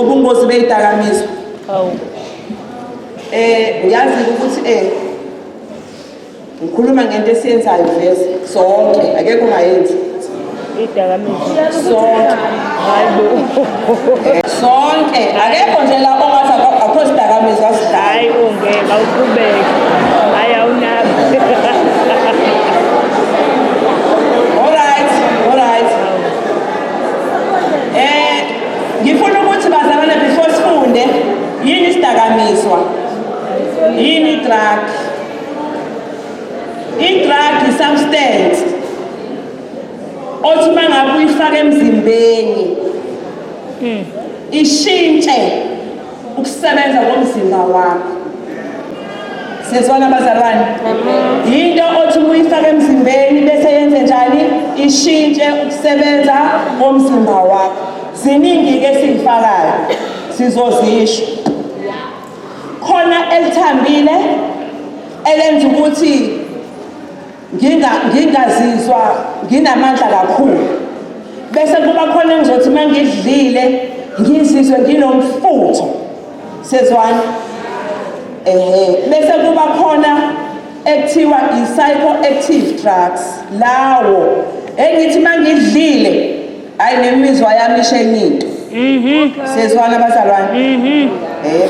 Ngobungozi beyidakamizwa. Hawu. Ngiyazi ukuthi ngikhuluma ngento esiyenzayo vese sonke, akekho ongayenzi. Idakamizwa. Sonke. Hayi bo. Sonke, akekho nje la ongathi akho sidakamizwa asidlayo. Hayi ungeke awuqhubeke. Hayi awunabi. Alright, alright. Ngifuna ukuthi bazalwane before sifunde yini isidakamizwa? Yini drug? I-drug i-substance othi uma ngabe uyifaka emzimbeni ishintshe ukusebenza komzimba wakho. Siyezwana bazalwane? Yinto othi uma uyifaka emzimbeni bese yenze njani? Ishintshe ukusebenza komzimba wakho. Ziningi ke esizifakayo, sizozisho. Khona elithambile elenza ukuthi ngingazizwa nginamandla kakhulu, bese kuba khona engizothi uma ngidlile ngizizwe nginomfutho. Sezwana? Bese kuba khona ekuthiwa i-psychoactive drugs, lawo engithi uma ngidlile hayi nemizwa yami ishe enye into. Sezwana bazalwane?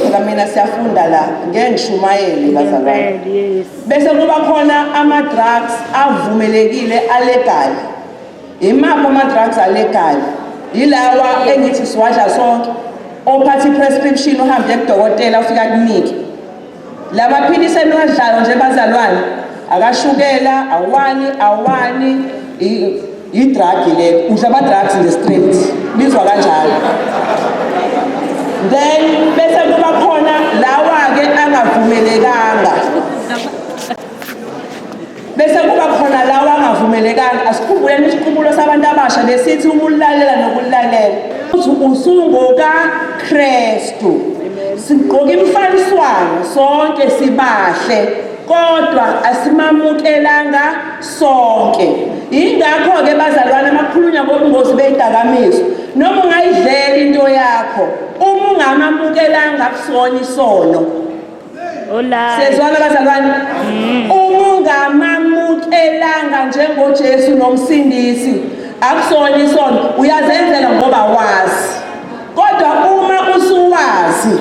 Phela mina siyafunda la, ngeke ngishumayele bazalwane. Yes. Bese kuba khona ama-drugs avumelekile alegal. Imaphi ama-drugs alegal? Yilawa engithi siwadla sonke. Ophatha i-prescription uhambe kudokotela ufika kunike. La maphilisi eniwadlayo nje bazalwane, akashukela, awani, awani, i-drug le, udla ama-drugs nje straight, bizwa kanjalo. Then bese kuba khona lawa-ke angavumelekanga. Bese kuba khona lawa angavumelekanga. Asikhumbuleni isiqubulo sabantu abasha besithi ukulalela nokulalela. Uthi usungoka Kristu. Sigqoka imifaniswano sonke sibahle, kodwa asimamukelanga sonke. Yingakho-ke bazalwane makukhulunywa ngobungozi beyidakamizwa, noma ungayidlela into yakho, uma ungamamukelanga kusona isono. Hola. Siyezwana bazalwane? Uma ungamamukelanga njengoJesu nomsindisi, akusona isono, uyazenzela ngoba wazi. Kodwa uma usuwazi,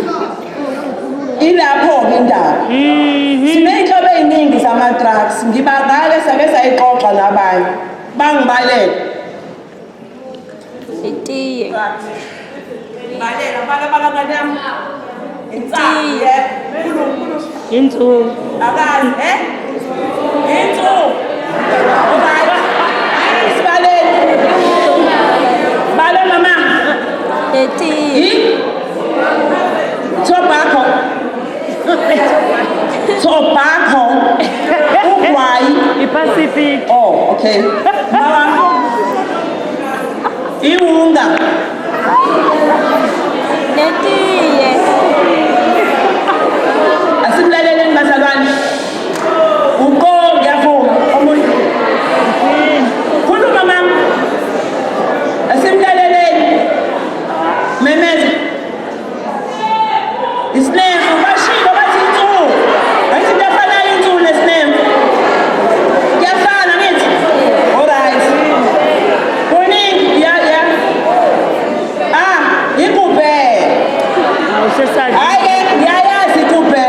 ilapho-ke indaba. Siney'nhlobo ey'ningi zama-drugs, ngibangake sake sayixoxa nabanye, bangibalele. Itiye. Balela, bala, bala, ngane yami. Insangu, yeah. Khuluma, khuluma. Insuku. Akazi, eh? Insuku. Alright. Sibalele. Bala mama. Itiye. I? Tobacco. Tobacco. Ugwayi. I-Pacific. Oh, okay. Mama. Iwunga. Netiye. Asimlaleleni bazalwane. Uqo ngiyavuma omunye. Khuluma mama. Asimlaleleni. Memeza. Isinemfu bashilo bathi insuku. Ayithi into efanayo insuku nesinemfu. Kuyafana ngithi. Alright. Kuningi ya ya. Ah, ikubhe. Awusesazi. Hayi ke ngiyayazi ikubhe.